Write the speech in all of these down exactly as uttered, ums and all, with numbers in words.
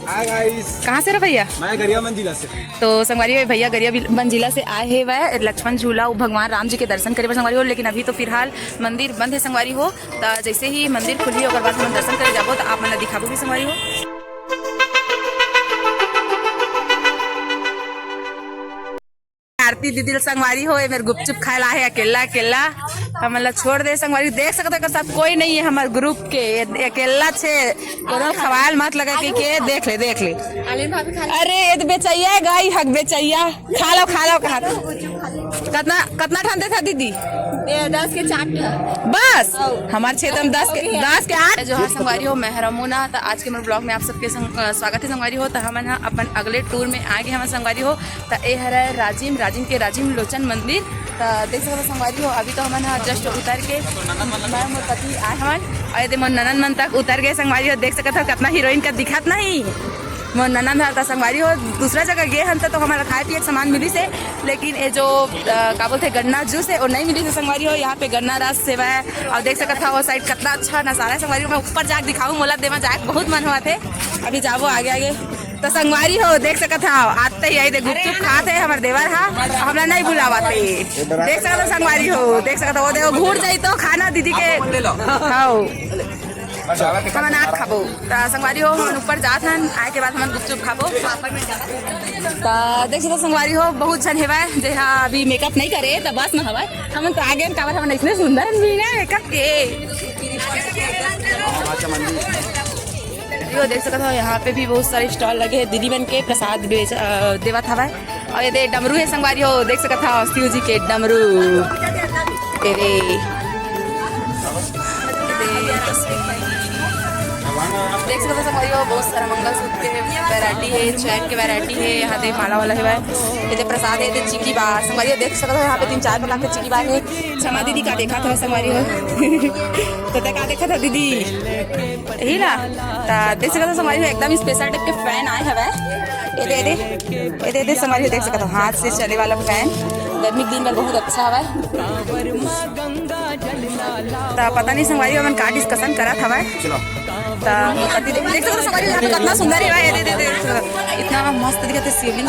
Hi guys. कहाँ से रहे भैया? मैं गरियाबंद जिला से। तो संगवारी हो, भैया गरियाबंद जिला से आए हे वह लक्ष्मण झूला, वो भगवान राम जी के दर्शन करे बर संगवारी हो, लेकिन अभी तो फिलहाल मंदिर बंद हे संगवारी हो। त जैसे ही मंदिर खुलही ओकर बाद हम दर्शन करे जाबो, त आप मन ला दिखाबो भी संगवारी हो। आरती दीदी ल संगवारी हो, ए मेर गुपचुप खाए ला हे अकेला अकेला, हमन ला छोड़ दे संगवारी। देख सकत हो, एकर साथ कोई नहीं है हमर ग्रुप के, ए-, अकेला छे, कोनो खवाल मत लगा के, के देख ले, देख ले। आलिन भाभी खा ले। अरे, ये तो बेचैया है, गाय हक बेचैया। खा लो, खा लो, खा लो। कितना, कितना ठन देथा दीदी? ए, दस के चार ठन। बस, हमार क्षेत्र में दस के, दस के आठ। जो है संगवारी हो, मैं हरा मोना, त आज के हमर ब्लॉग में आप सबके संग-, अ, स्वागत है संगवारी हो। त हमन ह अपन अगले टूर में आगे हमन संगवारी हो। त ए हरे राजिम, राजिम के राजिम लोचन मंदिर। त देख सकत हो संगवारी हो, अभी तो हमन ह जस्ट उतर के, मैं मोर पति आए हवन, और ये दे मोर ननद मन तक उतर गए संगवारी हो। देख सकत हो कितना हीरोइन का दिखत नहीं। मोर ननद हर त संगवारी हो, दूसरा जगह गे हन त तो हमला खाए पिए के सामान मिलिस हे, लेकिन ये जो, अ, का बोलथे, गन्ना जूस है, वो नहीं मिलिस हे संगवारी हो। यहाँ पे गन्ना रस सेवा है, और देख सकत हो वो साइड कितना अच्छा नजारा है संगवारी हो। मैं ऊपर जाके दिखाऊँ, मोला देवा जाए बहुत मन हुआ थे, अभी जाबो आगे आगे। तो संगवारी हो, देख सकत हो, आते ही आई दे गुपचुप खात हे हमर देवर हा, हमला नहीं बुलावत हे। देख सकत हो संगवारी हो, देख सकत हो, वो देखो घूर जाई तो खाना दीदी के। हाँ, हमन आत खाबो। त संगवारी हो, हमन ऊपर जात हन, आए के बाद हमन गुपचुप खाबो। त देख सकत हो संगवारी हो, बहुत झन हेवय जे हा अभी मेकअप नहीं करे, त बस में हवय। हमन तो आगे हन, काबर हमन इतने सुंदर हन बिना मेकअप के। यो देख सकत हो, यहाँ पे भी बहुत सारे स्टॉल लगे हैं, दीदी मन के प्रसाद बेच, अ, देवत हवय। और ये दे डमरू है संगवारी हो, देख सकत हो शिव जी के डमरू। ये दे, देख सकत हो संगवारी हो, बहुत सारा मंगलसूत्र के वैरायटी है, चैन के वैरायटी है, यहाँ दे माला वाला है भाई। ये दे प्रसाद है, ये दे चिकी बा संगवारी हो, देख सकत हो यहाँ पे तीन चार प्रकार के चिकी बा है। क्षमा दीदी का देखा था संगवारी हो। तो ते का देखा था दीदी? यही ना। त देख सकत हो संगवारी हो, एकदम स्पेशल टाइप के फैन आए हवय। ये दे, ये दे, ये दे, ये दे संगवारी हो, देख सकत हो हाथ से चले वाला फैन। गर्मी के दिन में बहुत अच्छा हवय। त पता नहीं संगवारी हो, हमन का डिस्कशन करत हवय। त पति देख, देख सकत हो संगवारी हो, यहाँ पे कितना सुंदर है। ये दे, दे, दे, इतना मस्त दिखत हे शिवलिंग।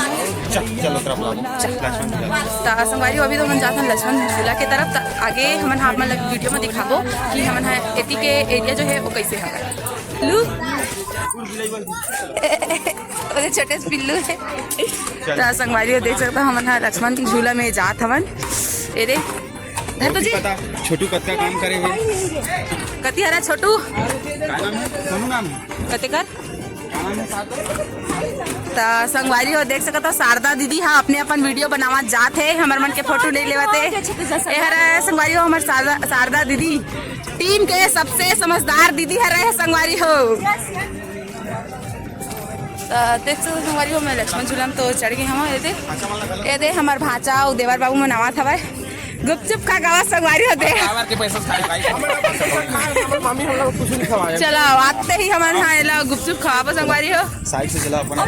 चल, चल, उतरा बुला। चल। लक्ष्मण झूला। त संगवारी हो, अभी तो हमन जात हन लक्ष्मण झूला के तरफ। त आगे हमन आप मन ला वीडियो में दिखाबो कि हमन ह एती के एरिया जो है वो कैसे हवय। लू। ओदे छोटे से पिल्लू है। त संगवारी हो, देख सकत हो हमन ह लक्ष्मण झूला में जात हवन। ए रे, धर तो जी। पता, छोटू कतका काम करे हे। कति हरा छोटू? का नाम है? सोनू नाम है। कते कर? का नाम है? त संगवारी हो, देख सकत हो शारदा दीदी हा अपने अपन वीडियो बनावत जात हे, हमर मन के फोटो नहीं लेवत हे। ए हरा संगवारी हो हमर शारदा, शारदा दीदी, टीम के सबसे समझदार दीदी हरे संगवारी हो। त देख सकत हो संगवारी हो, मैं लक्ष्मण झूला में तो चढ़ गई हूँ। ये दे, ये दे हमर भांचा अउ देवर बाबू मन आवत हवय। गुपचुप खा के आवत संगवारी हो दे। काबर के पैसा खाए भाई। मम्मी हम लोग कुछ नहीं खवाया। चलो, आते ही हमन हा एला गुपचुप खवाबो संगवारी हो। साइड से चला अपना।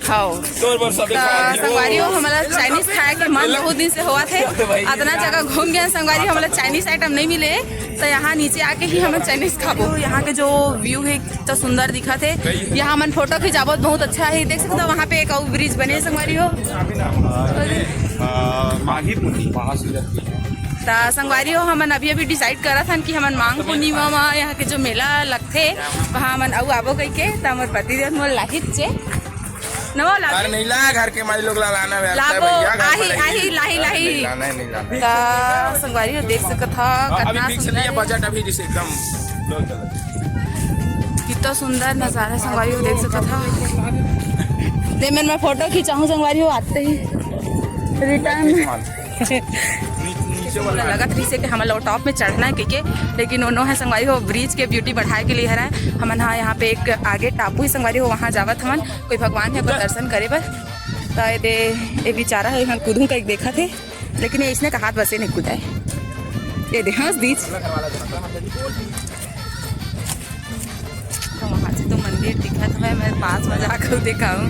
खाओ। तोर बर सब त संगवारी हो, हमला चाइनीज खाए के मन बहुत दिन से होवत हे। अतना जगह घूम गए संगवारी हो, हमला चाइनीज आइटम नहीं मिले, त यहाँ नीचे आके ही हमन चाइनीज खाबो। यहाँ के जो व्यू है, तो सुंदर दिखत हे। यहाँ हमन फोटो खिंचाबो, बहुत अच्छा है। देख सकते हो, वहाँ पे एक अउ ब्रिज बने हे संगवारी हो। माघी पुन्नी। त संगवारी हो, हमन अभी अभी डिसाइड करत हन कि हमन माघ पूर्णिमा मा यहाँ के जो मेला लगथे, वहाँ हमन अउ आबो कहिके। त हमर पति देव मोर लाहित चे नवा लागे। अरे नहीं ला, घर के माई लोग ला लाना है, लाबो, भैया, घर में आही, लाइए। आही, लाही, लाही। नहीं लाना है, नहीं लाना है। त संगवारी हो, देख सकत ह, अभी कितना फीस सुंदर नहीं है, है। बजट अभी जैसे एकदम लो चलो। कितना सुंदर नजारा संगवारी हो, देख सकत ह। दे मन मैं फोटो खिंचाहूँ संगवारी हो, आते ही रिटर्न। नी-, नीचे वाला। लगत रहिसे कि हमन लोग टॉप में चढ़ना है कहिके, लेकिन ओनो है संगवारी हो, ब्रिज के ब्यूटी बढ़ाए के लिए हरय। हमन हा यहाँ पे एक आगे टापू ही संगवारी हो, वहाँ जावत हमन। कोई भगवान हे ओकर दर्शन करे बर। त ये दे, ये बेचारा हे, इहाँ कूदहूँ कहिके देखत हे, लेकिन ये इसने का हाथ बसे नहीं कूदाए। ये दे, हंस दीच। तो वहाँ से तो मंदिर दिखत हवय, मैं पास में जाकर दिखाऊँ।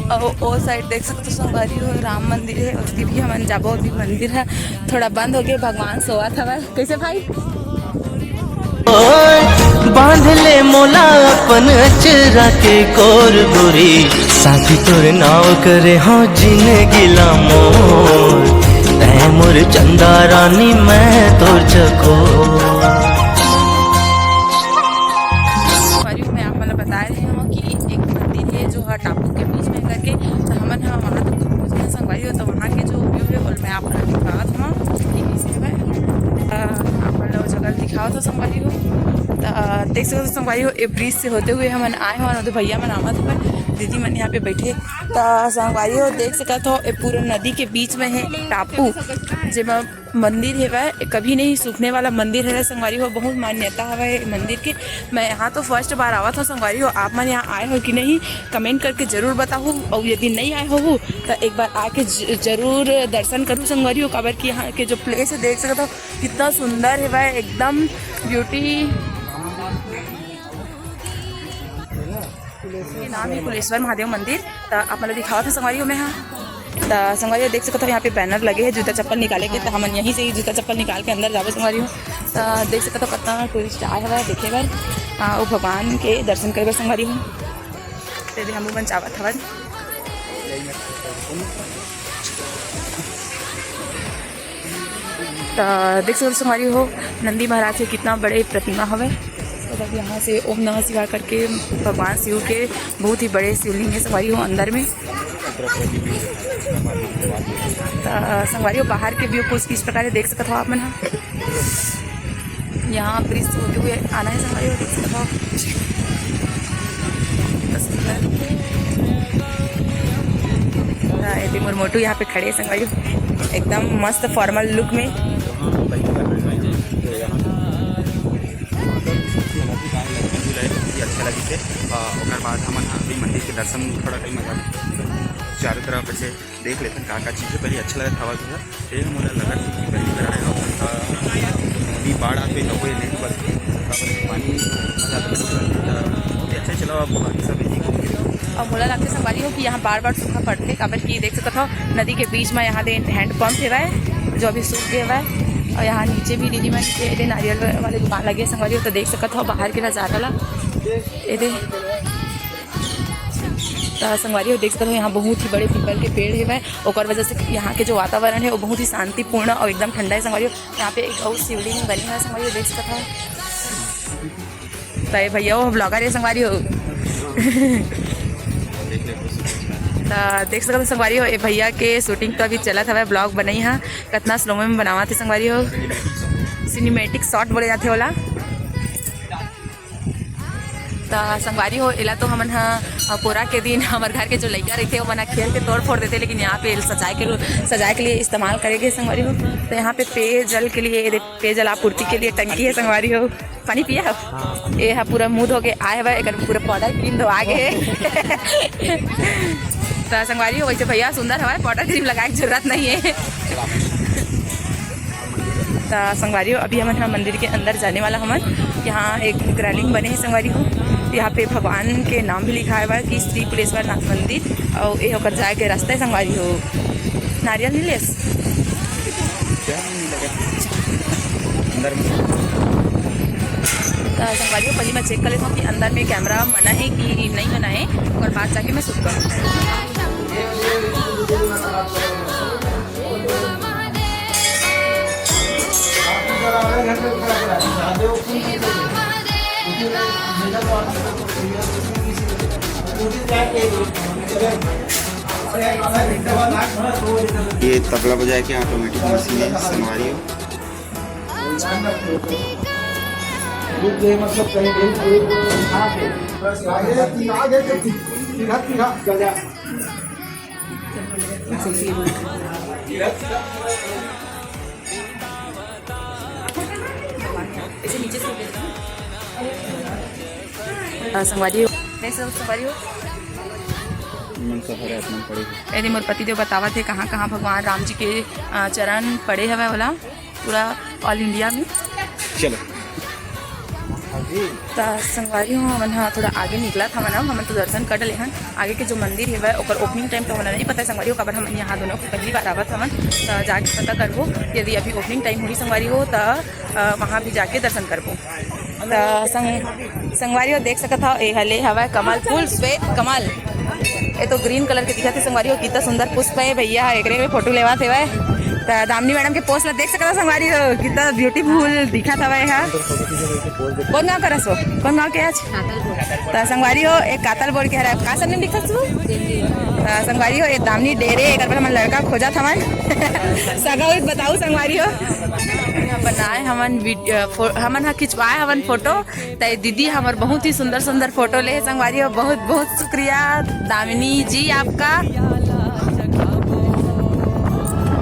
और वो साइड देख सकते हो संगवारी हो, राम मंदिर है, उसकी भी हमन जाबो। अभी मंदिर है थोड़ा बंद हो गया, भगवान सोवत हवय। कैसे भाई? ओए, बांध ले मोला अपन अचरा के कोर गोरी, साथी तोर नाव करे हो जिनगी ला मोर, तै मोर चंदा रानी मैं तोर चकोर। संगवारी हो, मैं आप मन ल बताए रहे हूँ कि एक मंदिर है जो हर टापू के बीच में करके, तो हमन ह वहाँ तो पहुँच गए संगवारी हो। तो वहाँ के जो व्यू है वो मैं आप मन ल दिखावत हूँ कि कैसे है। अ, आप मन ल वो जगह दिखावत हूँ संगवारी हो। तो देख सकत हो संगवारी हो, ए ब्रिज से होते हुए हमन आए हन, ओदे भैया मन आवत हवय, दीदी मन यहाँ पे बैठे। तो संगवारी हो देख सकत हो, ए पूरा नदी के बीच में है टापू, जेमा मंदिर हेवय, कभी नहीं सूखने वाला मंदिर है संगवारी हो, बहुत मान्यता हवय ए मंदिर के। मैं यहाँ तो फर्स्ट बार आवत हूँ संगवारी हो, आप मन यहाँ आए हो कि नहीं, कमेंट करके जरूर बताहू, और यदि नहीं आए हो तो एक बार आके ज-, जरूर दर्शन करू संगवारी हो, काबर कि यहाँ के जो प्लेस है देख सकत हो कितना सुंदर हेवय, एकदम ब्यूटी। ये नाम है कुलेश्वर महादेव मंदिर। त आप मन ल दिखावत हूँ संगवारी हो मैं हा। त संगवारी हो देख सकत हो यहाँ पे बैनर लगे है जूता चप्पल निकाले के, त हमन यहीं से ही जूता चप्पल निकाल के अंदर जाबो संगवारी हो। त देख सकत हो कितना टूरिस्ट आए हवय देखे बर, आ, वो भगवान के दर्शन करे बर संगवारी हो। ते भी हमू मन जावत हवन। त देख सकत हो संगवारी हो, नंदी महाराज के कितना बड़े प्रतिमा हवे। मतलब यहाँ से ओम नमः शिवाय करके भगवान शिव के बहुत ही बड़े शिवलिंग है संगवारी हो अंदर में। त संगवारी हो, बाहर के व्यू कुछ इस प्रकार देख सकत हो आप मन ह। यहाँ ब्रिज से होते हुए आना है संगवारी हो, देख सकत हो। हाँ, ये मोर मोटू यहाँ पे खड़े हैं संगवारी हो, एकदम मस्त फॉर्मल लुक में। अच्छा लगिस हे। आ, ओकर बाद हमन ह अभी मंदिर के दर्शन थोड़ा टाइम आ जाबो। चारों तरफ ऐसे देख लेथन का का चीज है, बड़ी अच्छा लगत हवा। ये मोला लगत हे कि पहली बार आए हो, आ, अभी बाढ़ आते तो कोई नहीं बस, काबर पानी आ जाता है, तो बहुत ही अच्छा। चलो, अब बाकी सब यही घूम के देखो। और मोला लगता है संगवारी हो कि यहाँ बार बार सूखा पड़ते, काबर कि देख सकत हो नदी के बीच में यहाँ दे हैंड पंप हेवय जो अभी सूख गए हवय। और यहाँ नीचे भी दीदी मन के दे नारियल वाले दुकान लगे संगवारी हो, तो देख सकत हो बाहर के नजारा ला। ये दे त संगवारी हो देख सकत हो, यहाँ बहुत ही बड़े पीपल के पेड़ हेवय, ओकर वजह से यहाँ के जो वातावरण है वो बहुत ही शांतिपूर्ण और एकदम ठंडा है संगवारी हो। यहाँ पे एक और शिवलिंग बनी है संगवारी हो, देख सकत हो। त ये भैया वो ब्लॉगर है संगवारी हो। त देख सकत हो संगवारी हो, ये भैया के शूटिंग तो अभी चलत हवय, ब्लॉग बनई हा, कतना स्लो में बनावत है संगवारी हो, सिनेमैटिक शॉट बोले जाते वाला। त संगवारी हो, एला तो हमन ह, अ, पोरा के दिन हमर घर के जो लइका रहिथे, ओमन ह खेल के तोड़ फोड़ देथे, लेकिन यहाँ पे सजाए के, सजाए के लिए इस्तेमाल करे गे संगवारी हो। तो यहाँ पे पेयजल के लिए, ये दे, पेयजल आपूर्ति के लिए टंकी है संगवारी हो। पानी पिया हो? हाँ, पानी। ये ह पूरा मुंह धो के आए हवय, एकर पूरा पाउडर क्रीम धोआ गे हे। त संगवारी हो, वैसे भैया सुंदर हवय, पाउडर क्रीम लगाए के जरूरत नहीं है। त संगवारी हो, अभी हमन ह मंदिर के अंदर जाने वाला हमन। यहाँ एक रैलिंग बने हे संगवारी हो, यहाँ पे भगवान के नाम भी लिखाए हुआ है कि श्री कुलेश्वर नाथ मंदिर, और ये होकर जाए के रास्ता है संगवारी हो। नारियल नहीं लेस? क्या नहीं लगा? अंदर में। त संगवारी हो, पहले मैं चेक कर लेता हूँ कि अंदर में कैमरा मना है कि नहीं मना है, और बाद जाके मैं शूट करूँ। ये तबला बजाए के ऑटोमेटिक मशीन है, संगवारी हो। अ, संगवारी हो, कैसे हो संगवारी हो? मन सफर है, अपना पड़े। यदि मोर पति देव बतावत हे कहाँ कहाँ भगवान राम जी के, अ, चरण पड़े हवय ओला पूरा ऑल इंडिया में। चलो। त संगवारी हो, हमन ह थोड़ा आगे निकलत हवन, अब हमन तो दर्शन कर डले हन। आगे के जो मंदिर हेवय, ओकर ओपनिंग टाइम तो हमन नहीं पता है संगवारी हो, काबर हमन यहाँ दोनों की पहली बार आवत हवन। त जाके पता करबो, यदि अभी ओपनिंग टाइम होही संगवारी हो, त, अ, वहाँ भी जाके दर्शन करबो। त संग, संगवारी हो, देख सकत हव, ए हले हवय कमल फूल, श्वेत कमल। ए तो ग्रीन कलर के दिखत हे संगवारी हो, कितना सुंदर पुष्प हे। भैया ह एकरे में फोटो लेवत हेवय। त दामिनी मैडम के पोज ला देख सकत हव संगवारी हो, कितना ब्यूटीफुल दिखत हवय एहा। कौन गांव के हरस हो? कौन गांव के हरस? त संगवारी हो, एक कातल बोल के हरय। का सरनेम लिखत हस तू? त संगवारी हो, ए दामिनी डेरे, एकर बर हमन लड़का खोजत हवन। सगा होई त बताहू संगवारी हो। बनाए हमन वीडियो, फो-, हमन ह खिंचवाए हवन फोटो। त दीदी हमर बहुत ही सुंदर सुंदर फोटो ले हे संगवारी हो, बहुत बहुत शुक्रिया दामिनी जी आपका।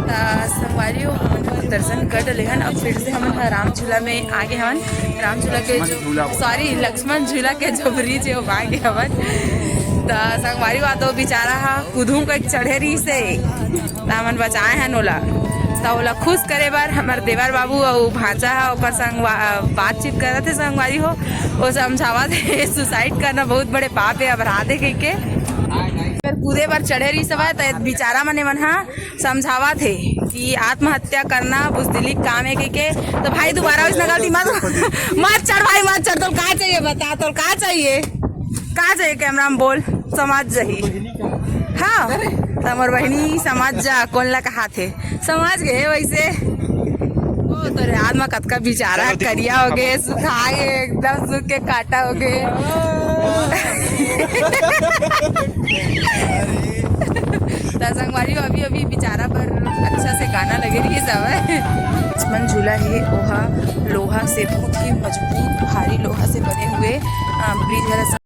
त संगवारी हो, हमन ह दर्शन कर डले हन। अब फिर से हमन ह राम झूला में आगे हवन। राम झूला के जो, सॉरी, लक्ष्मण झूला के जो ब्रिज हे, वो आगे हवन। त संगवारी हो, तो बेचारा ह कुदूं के चढ़े रहिस हे, त हमन बचाए हन ओला। त ओला खुश करे बर हमर देवर बाबू अउ भांचा ह ओकर संग वा-, बातचीत करत हे संगवारी हो। वो समझावत हे, सुसाइड करना बहुत बड़े पाप हे, अपराध हे कहिके। फेर कूदे बर चढ़े रहिस हवय, त बेचारा मने मन ह समझावत हे कि आत्महत्या करना बुजदिली काम हे कहिके। त भाई, दोबारा वइसना गलती मत, मत चढ़ भाई, मत चढ़। तोल का चाहिए बता, तोल का चाहिए? का चाहिए? कैमरा में बोल, समझ जाही। हाँ, त मोर बहिनी समझ जा, कोन ला कहाथे, समझ गए वैसे। ओ, तोरे हाथ में कतका बेचारा चलो, देखो। करिया हो गए, सुखा गए, एकदम सूख के काटा हो गए। त संगवारी हो, अभी अभी बेचारा पर अच्छा से गाना लगे रहिस हवय। लक्ष्मण झूला हे, ओहा लोहा से बहुत ही मजबूत, भारी लोहा से बने हुए, अ, ब्रिज हर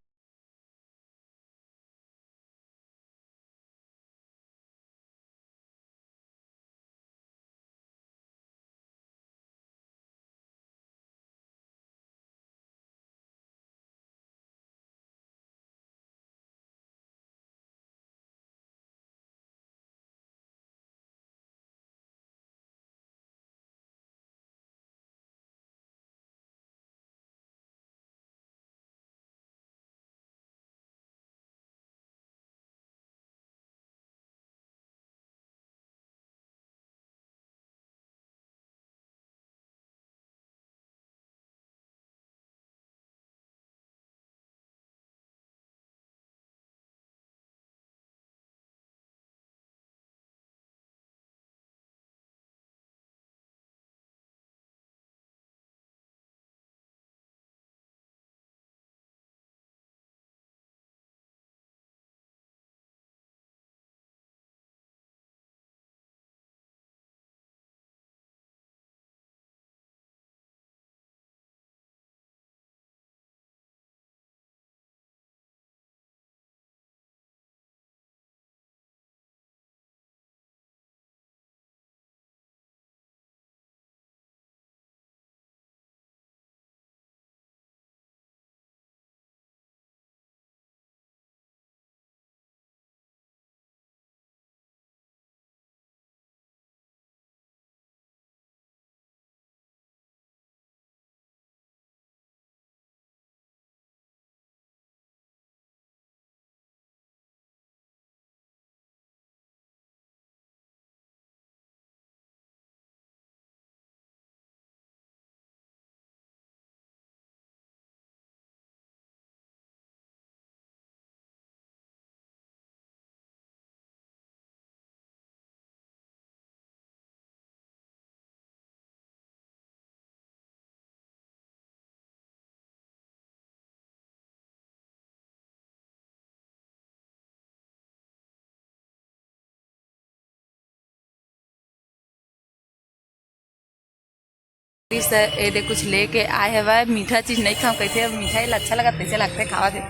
सर, ए दे कुछ लेके आए हवय, मीठा चीज नहीं खाऊं कहते, अब मिठाई ला अच्छा लगत, कैसे लगते खावा थे।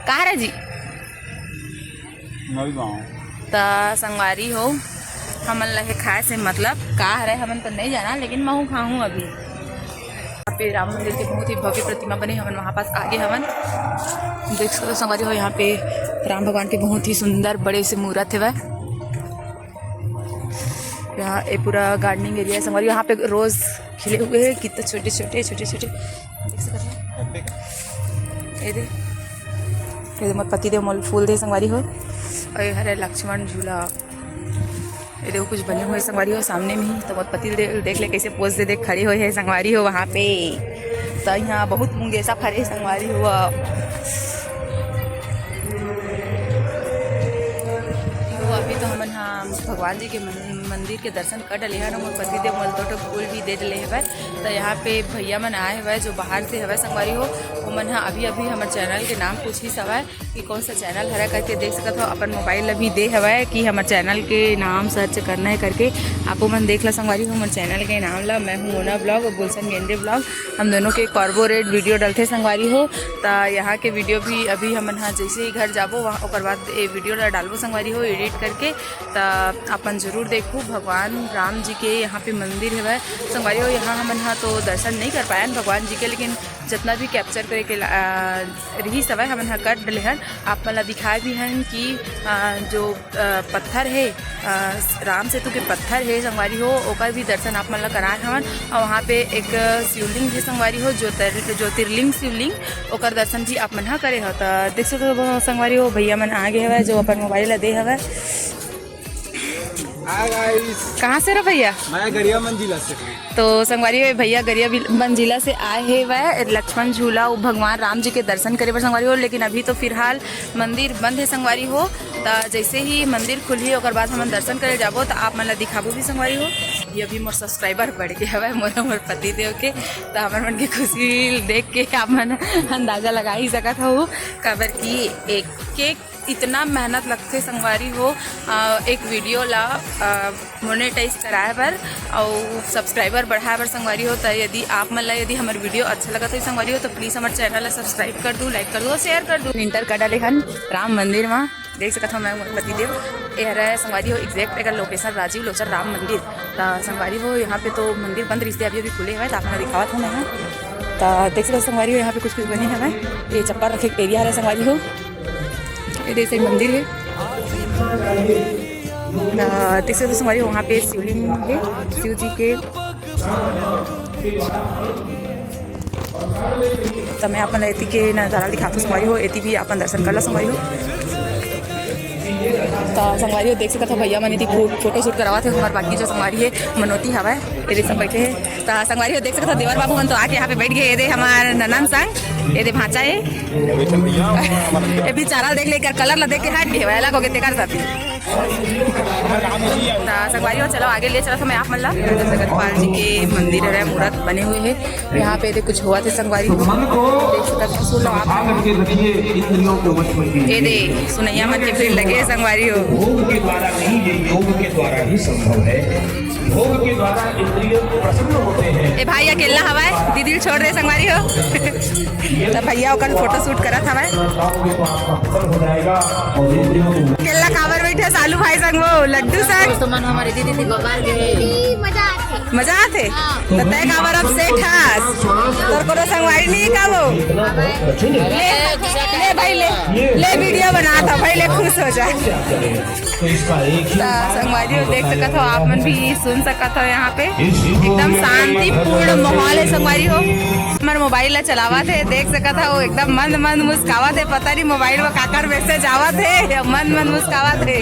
कहाँ रहे जी? नलगांव। त संगवारी हो, हमन ला हे खाए से मतलब का हरे, हमन तो नहीं जाना, लेकिन महू खाहूँ अभी। यहाँ पे राम मंदिर के बहुत ही भव्य प्रतिमा बने, हमन वहाँ पास आगे हवन। देख सकते हो संगवारी हो, यहाँ पे राम भगवान के बहुत ही सुंदर बड़े से मूरत हवय। यहाँ ये पूरा गार्डनिंग एरिया है संगवारी, यहाँ पे रोज खिले हुए हैं, कितने छोटे छोटे, छोटे छोटे, देख सकते हो। ये दे, ये दे, मोर पति देव मोल फूल दे संगवारी हो। और ये हरे लक्ष्मण झूला, ये देखो कुछ बने हुए संगवारी हो सामने में ही। तो मोर पति देव देख ले कैसे पोज दे दे खड़े हुए हैं संगवारी हो वहाँ पे। त यहाँ बहुत मुंगेसा फरे संगवारी हो। तो अभी तो हमन ह भगवान जी के मन-, मंदिर के दर्शन कर डले हन। मोर पति देव मोला दो ठो फूल भी दे डले हवय। त यहाँ पे भैया मन आए हवय, जो बाहर से हवय संगवारी हो। ओमन ह अभी-अभी हमर चैनल के नाम पूछिस हवय कि कौन सा चैनल हरय करके। देख सकत हो, अपन मोबाइल ला भी दे हवय कि हमर चैनल के नाम सर्च करना है करके। आपो मन देख ला संगवारी हो, हमर चैनल के नाम ला। मैं हूँ मोना ब्लॉग और गुलशन गेंदे ब्लॉग। हम दोनों के कॉर्पोरेट वीडियो डलथे संगवारी हो। त यहाँ के वीडियो भी अभी हमन ह जैसे ही घर जाबो, वहाँ ओकर बाद ए वीडियो ला डालबो संगवारी हो, एडिट करके। त अपन जरूर देखू। भगवान राम जी के यहाँ पे मंदिर हवय संगवारी हो। यहाँ हमन ह तो दर्शन नहीं कर पायन भगवान जी के, लेकिन जितना भी कैप्चर करे के ला-, आ, रिहिस हवय, हमन ह कर डले हन। आप मन ला दिखाए भी हन कि, आ, जो, आ, पत्थर हे, आ, राम सेतु के पत्थर हे संगवारी हो, ओकर भी दर्शन आप मन ला कराए हवन। और वहाँ पे एक शिवलिंग हे संगवारी हो, ज्योतिर-, ज्योतिर्लिंग शिवलिंग, ओकर दर्शन भी आप मन ह करे हो। त देख सकत हो संगवारी हो, भैया मन आगे हवय, जो अपन मोबाइल ला दे हवय। Hi guys. कहाँ से रहो भैया? मैं गरियाबंद जिला से। तो संगवारी हो, भैया गरियाबंद जिला से आए हे वह लक्ष्मण झूला, वो भगवान राम जी के दर्शन करे बर संगवारी हो, लेकिन अभी तो फिलहाल मंदिर बंद है संगवारी हो। त जैसे ही मंदिर खुलही, ओकर बाद हमन दर्शन करे जाबो, त आप मन ला दिखाबो भी संगवारी हो। ये अभी मोर सब्सक्राइबर बढ़ गया हवय, मोर, मोर पति देव के, त हमर मन के खुशी देख के आप मन अंदाजा लगा ही सकत हो, काबर कि एक, एक इतना मेहनत लगथे संगवारी हो, अ, एक वीडियो ला, अ, मोनेटाइज कराए बर अउ सब्सक्राइबर बढ़ाए बर संगवारी हो। त यदि आप मन ला यदि हमर वीडियो अच्छा लगत होही संगवारी हो, त प्लीज हमर चैनल ला सब्सक्राइब कर दू, लाइक कर दू और शेयर कर दू। एंटर कर डाले हन राम मंदिर मा, देख सकत हो मैं मोर पति देव। ये हरे संगवारी हो एग्जैक्ट एकर लोकेशन राजीव लोचन राम मंदिर। त संगवारी हो यहाँ पे तो मंदिर बंद रिहिस हे, अभी अभी खुले हवय, त आप मन ला दिखावत हो मैं ह। त देख सकत हो संगवारी हो यहाँ पे कुछ कुछ बने हवय, ये चप्पल रखे के एरिया हरे संगवारी हो। ये देख, एक मंदिर है। अ, देख सकते हो संगवारी, वहाँ पे शिवलिंग है, शिव जी के। त मैं अपन एती के नजारा दिखाता हूँ संगवारी हो, एती भी अपन दर्शन कर ला संगवारी हो। त संगवारी हो, देख सकत हो भैया मन एती फो-, फोटो शूट करावत हे, हमार बाकी जो संगवारी है मनोती हवय, ये देख सब बैठे हैं। त संगवारी हो देख सकत हो, देवर बाबू मन तो आके यहाँ पे बैठ गए। ये दे हमार ननन संग, ये दे भांचा है। ये भी चारा देख लेकर कलर ला देख के हट गए, वाला को के तेकर साथी। त संगवारी हो चलो आगे ले चला था मैं आप मन ला। जगतपाल जी के मंदिर है, मूरत बने हुए है। यहाँ पे ये दे कुछ हुआ थे संगवारी हो, देख सकत हो, सुन लो आप। ये दे सुनैया मन के भीड़ लगे है संगवारी हो। भोग के द्वारा नहीं, ये योग के द्वारा ही संभव है। भोग के द्वारा इंद्रिय प्रसन्न होते हैं। ए भाई अकेला हवाए, दीदी ल छोड़ दे संगवारी हो। त भैया ओकर फोटो शूट करत हवाए। अकेला काबर बैठे सालू भाई संग वो लड्डू संग। तो मन हमारे दीदी थी बाबा के। मजा आथे। मजा आथे? हाँ। त तय काबर अब सेठ हस? तोर कोनो संगवारी नहीं का वो? ले, ले भाई ले, ले वीडियो बना था भाई, ले खुश हो जा। त संगवारी हो, देख सकत हो, आप मन भी सुन सकत हो, यहाँ पे एकदम शांतिपूर्ण माहौल है संगवारी हो। हमर मोबाइल ला चलावत हे, देख सकत हो, एकदम मंद मंद मुस्कावत हे, पता नहीं मोबाइल में काकर मैसेज आवत हे, मंद मंद मुस्कावत हे।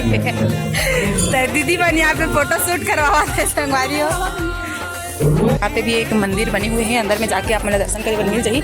त दीदी मन यहाँ पे फोटो शूट करवावत हे संगवारी हो। यहाँ पे भी एक मंदिर बने हुए हैं, अंदर में जाके आप मन ला दर्शन करे बर मिल जाही।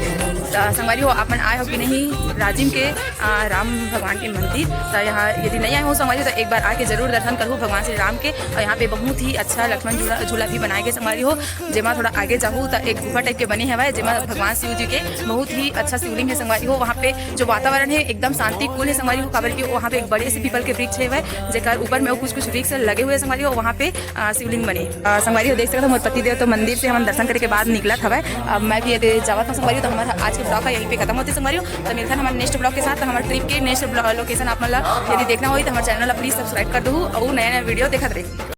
त संगवारी हो, आप मन आए हो कि नहीं राजिम के, आ, राम भगवान के मंदिर? त यहाँ यदि नहीं आए हो संगवारी हो, त एक बार आके जरूर दर्शन करहू भगवान श्री राम के। और यहाँ पे बहुत ही अच्छा लक्ष्मण झूला, झूला भी बनाए गए संगवारी हो, जेमा थोड़ा आगे जाहू त एक गुफा टाइप के बने हवय, जेमा भगवान शिव जी के बहुत ही अच्छा शिवलिंग है संगवारी हो। वहाँ पे जो वातावरण है एकदम शांति कूल है संगवारी हो, काबर कि वहाँ पे एक बड़े से पीपल के वृक्ष हवय, जेकर ऊपर में वो कुछ कुछ वृक्ष लगे हुए हैं संगवारी हो। वहाँ पे आ, शिवलिंग बने। आ, संगवारी हो, देख सकत हो, मोर पति देव तो मंदिर से हमन दर्शन करे के बाद निकलत हवय। अब मैं भी यदि जावत हूँ संगवारी हो, त हमर आज के ब्लॉग ह यहीं पे खत्म होथे संगवारी हो। त मिलथन हमर नेक्स्ट ब्लॉग के साथ। हमर ट्रिप के नेक्स्ट ब्लॉ-, लोकेशन आप मन ला यदि देखना होही त हमर चैनल ला प्लीज सब्सक्राइब कर दहू अउ नया नया वीडियो देखत रही।